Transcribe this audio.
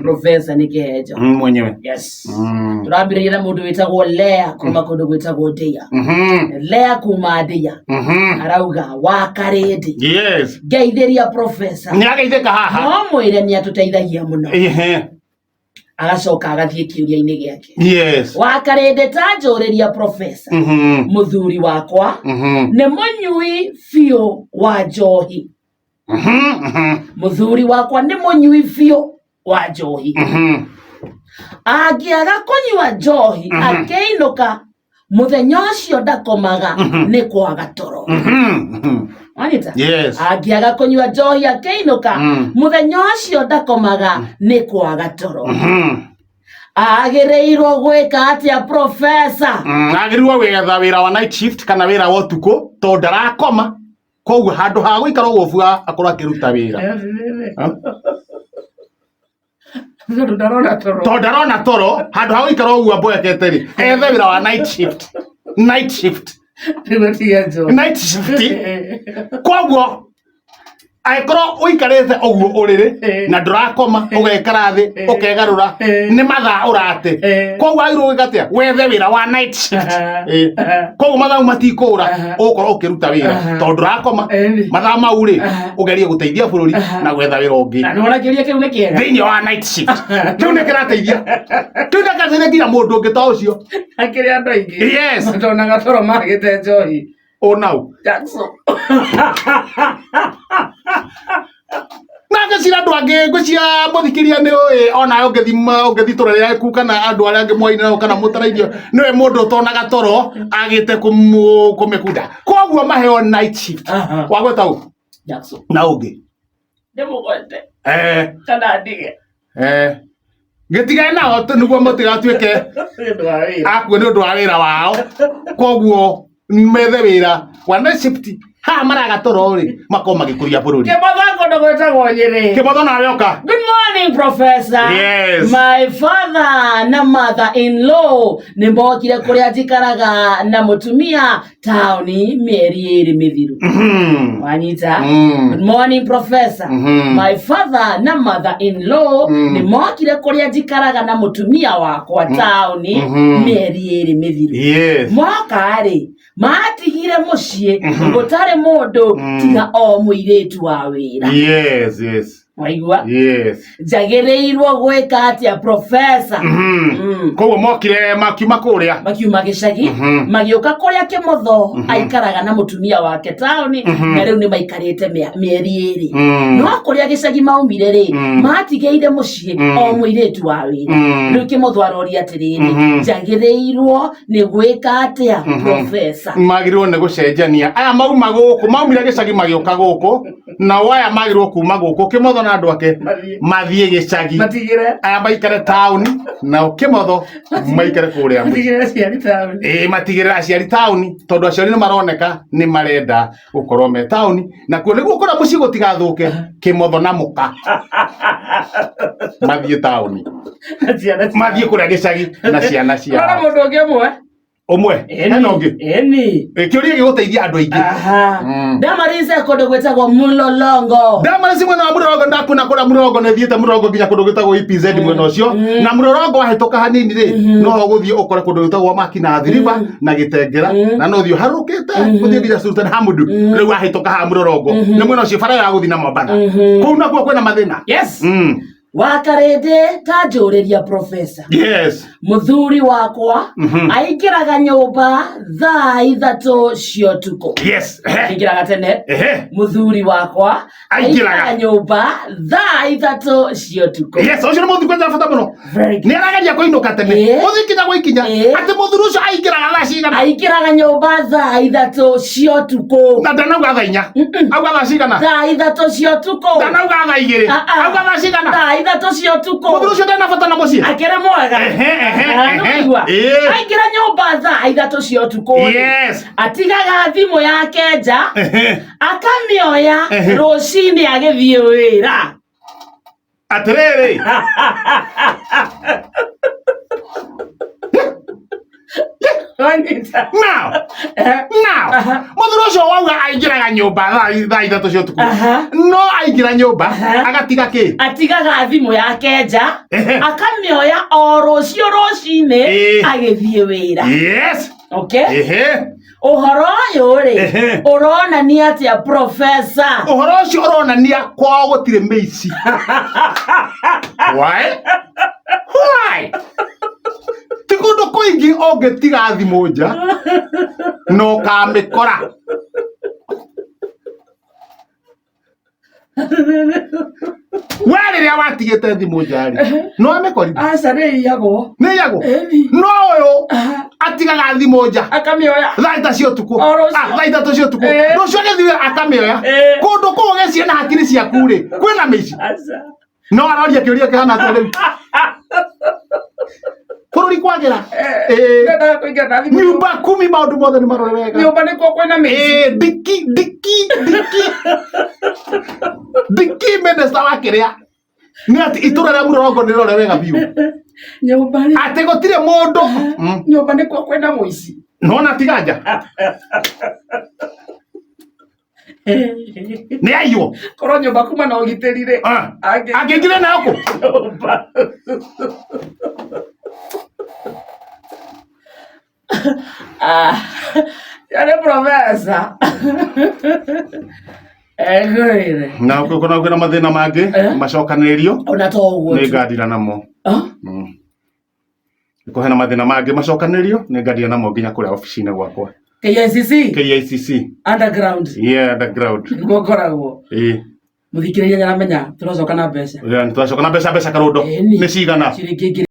Professor nĩ kĩhenjo. Mwenyewe. Yes. Tũrambĩrĩria na mũndũ wĩtagwo Lea kuma kũndũ gwĩtagwo Ndeia. Lea kuma Ndeia arauga wa Karĩndĩ. Ngeithĩria professor. Nĩ ageithĩka haha. No mwĩre nĩ atũteithagia mũno. Agacoka agathiĩ kĩũria-inĩ gĩake. Wa Karĩndĩ ta njũrĩria professor. Mũthuri wakwa nĩ mũnyui biũ wa njohi. Mũthuri wakwa nĩ mũnyui biũ wa njohi. Angĩaga kũnyua njohi akĩinũka mũthenya ũcio ndakomaga nĩ kwaga toro. Wanyita? Yes. Angĩaga kũnyua njohi akĩinũka mũthenya ũcio ndakomaga nĩ kwaga toro. Agĩrĩirwo gwĩka atĩa professor? Agĩrĩirwo gwetha wĩra wa night shift kana wĩra wa ũtukũ tondũ ndarakoma, koguo handũ ha gũikara ũguo bua akorwo akĩruta wĩra. Tondũ ndarona toro. Tondũ ndarona toro, handũ ha gũikara ũguo amboekete rĩ, ethe wĩra wa night shift. Night shift. Nĩguo atige njohi. Night shift. Koguo angĩkorwo ũikarĩte ũguo ũrĩrĩ na ndũrakoma, ũgaikara thĩ ũkegarũra, nĩ mathaa ũrate. Koguo agĩrĩirwo gwĩka atĩa? Wethe wĩra wa night shift. Koguo mathaa mau matikũra, ũgũkorwo ũkĩruta wĩra tondũ ndũrakoma. Mathaa mau rĩ, ũgerie gũteithia bũrũri na gwetha wĩra ũngĩ Na nĩwona kĩũria kĩu nĩ kĩega. Thĩinĩ wa night shift. Kĩu nĩ kĩrateithia, kĩu nĩ kĩrateithia nginya mũndũ ũngĩ ta ũcio. Akĩrĩ andũ aingĩ. Yes. Matonaga toro magĩte njohi. Onau. Jackson. Na ngĩcira andũ angĩ, ngwĩciria mũthikĩria nĩ ũĩ onawe ũngĩthi itũra rĩaku kana andũ arĩa angĩ mwaine nao kana mũtarairio, nĩwe mũndũ ũtonaga toro agĩte kũmĩkunda, koguo maheo night shift. Wagweta ũ? Jackson. Na ũngĩ? Ndĩmũgwete kana ndige? Gĩtigane nao nĩguo mũtigatuĩke Nĩ ũndũ wa wĩra. Akuo nĩ ũndũ wa wĩra wao, koguo methe wĩra wa night shift haha maraga toro rĩ, makorwo magĩkũria bũrũri. Kĩmotho kũndũ gwĩtagwo Nyĩrĩ. Kĩmotho nawe ũka. Good morning, Professor. Yes. My father na mother-in-law nĩ mokire kũrĩa njikaraga na mũtumia taũni mĩeri 2 mĩthiru. Wanyita? Mm. Good morning, Professor. My father na mother-in-law nĩ mokire kũrĩa njikaraga na mũtumia wakwa taũni mĩeri 2 mĩthiru. Moka rĩ, matigire mũciĩ gũtarĩ mũndũ tiga o mũirĩtu wa wĩra. Yes. Waigua? Yes. Njagĩrĩirwo gwĩka atĩa, professor? Koguo mokire makiuma kũrĩa. Makiuma gĩcagi, magĩũka kũrĩa Kĩmotho aikaraga na mũtumia wake taũni, na rĩu nĩ maikarĩte mĩeri 2. No kũrĩa gĩcagi maumire rĩ, matigĩire mũciĩ o mũirĩtu wa wĩra. Rĩu Kĩmotho aroria atĩrĩrĩ, njagĩrĩirwo nĩ gwĩka atĩa, professor? Magĩrĩirwo nĩ gũcenjania. Aya mauma gũkũ, maumire gĩcagi magĩũka gũkũ, nao aya magĩrĩirwo kuma gũkũ, Kĩmotho na andũ ake, Mathiĩ. mathiĩ gĩcagi. Matigĩre. Aya maikare taũni, nao Kĩmotho maikare kũrĩa mũciĩ. Matigĩre aciari taũni. Ĩĩ, matigĩrĩre aciari taũni tondũ aciari nĩ maroneka nĩ marenda gũkorwo me taũni, nakuo nĩguo kũrĩa mũciĩ gũtigathũke, Kĩmotho na mũka mathiĩ taũni. Na ciana ciao. Mathiĩ kũrĩa gĩcagi na ciana ciao. Ũrona mũndũ ũngĩ ũmwe? Ũmwe hena ũngĩ? Ĩni. Kĩũria gĩgũteithia andũ aingĩ. Aha. Damaris kũndũ gwĩtagwo Mulolongo. Damaris mwena wa Mũrũrongo, ndakuna kũrĩa Mũrũrongo nĩ thiĩte Mũrũrongo nginya kũndũ gwĩtagwo EPZ mwena ũcio, na Mũrũrongo wahĩtũka hanini rĩ, no ũgũthiĩ ũkore kũndũ gwĩtagwo Makina River na Gĩtengera, na no ũthiĩ ũharũrũkĩte ũthiĩ nginya Sultan Hamudu. Rĩu wahĩtũka haha Mũrũrongo nĩ mwena ũcio bara ya gũthiĩ na Mombatha, kũu nakuo kwĩna mathĩna. Yes. Wakarĩndĩ ta njũrĩria professor. Yes. Mũthuri wakwa aingĩraga nyũmba thaa 3 cia ũtukũ. Yes. Ehe. Aingĩraga tene. Ehe. Mũthuri wakwa Aingĩraga. aingĩraga nyũmba thaa 3 cia ũtukũ. Yes, ũcio nĩ mũthuri kwanja bata mũno. Very good. Nĩ arageria kũinũka tene. Ũthiĩ kinya gũikinya. Atĩ mũthuri ũcio aingĩraga thaa cigana? Aingĩraga nyũmba thaa 3 cia ũtukũ. Na ndanauga thaa 4. Auga thaa cigana? Thaa 3 cia ũtukũ. Ndanauga thaa 2. Ah, ah. Auga thaa cigana? Thaa 3 cia ũtukũ. Mũthuri ũcio ndarĩ na bata na mũciĩ. Akĩrĩ mwega. Ehe, ehe, Ah, ehe. nĩwaigua? Aingĩra nyũmba thaa 3 cia ũtukũ rĩ, atigaga thimũ yake nja, akamĩoya rũcinĩ agĩthiĩ wĩra. Atĩrĩrĩ. Wanyita. Now. Now. Mũthuri ũcio wauga aingĩraga nyũmba thaa 3 cia ũtukũ. Aha. No aingĩra nyũmba Aha. agatiga kĩ? Atigaga thimũ yake nja, Ehe. akamĩoya o rũciũ rũcinĩ Ĩĩ. agĩthiĩ wĩra. Yes. Okay? Ehe. Ũhoro ũyũ rĩ, Ehe. ũronania atĩa, professor? Ũhoro ũcio ũronania kwao gũtirĩ mĩici. Why? Why? Ti kũndũ kũingĩ ũngĩtiga thimũ nja na ũkamĩkora. We rĩrĩa watigĩte thimũ nja rĩ, no amĩkorire? Aca, nĩ iyagwo. Nĩ iyagwo? Ĩni. No ũyũ atigaga thimũ nja Akamĩoya. thaa 3 cia ũtukũ. O rũciũ. Ah, thaa 3 cia ũtukũ. Rũciũ agĩthiĩ akamĩoya. Kũndũ kũu ũgĩciria na hakiri ciaku rĩ, kwĩna mĩici. Aca. No aroria kĩũria kĩhana atĩa rĩu? Bũrũri kwagĩra. Ndendaga kũingĩra na thimũ. Nyumba kumi maũndũ mothe nĩ marore wega. Nyũmba nĩkuo kwĩna mĩici. Ndiki ndiki ndiki ndiki minister wa kĩrĩa nĩ atĩ itũra rĩa Mũrongo nĩ rĩrore wega biũ. Nyũmba rĩ. Atĩ gũtirĩ mũndũ. Nyũmba nĩkuo kwĩna mũici. Nona tiga nja. Nĩ aiywo. Korwo nyũmba kuma na ũgitĩri rĩ. Ah. Angĩ Angĩingĩra nayo kũ? nyũmba. Ah, yarĩ professor. Egwĩre. Na ũkĩkorwo kwĩna mathĩna mangĩ macokanĩrĩrio Ona to ũguo nĩ tu. ngandira namo. Ah? Nĩkũhena mathĩna mangĩ macokanĩrĩrio nĩ ngandira namo nginya kũrĩa obici-inĩ gwakwa. KICC KICC. Underground. Yeah, underground. Nĩguo ngoragwo. Ĩĩ. Mũthikĩrĩria nĩaramenya tũracoka na mbeca. Yeah, nĩtũracoka na mbeca mbeca karũndo. Ĩni. Nĩ cigana? Ciringi 1000.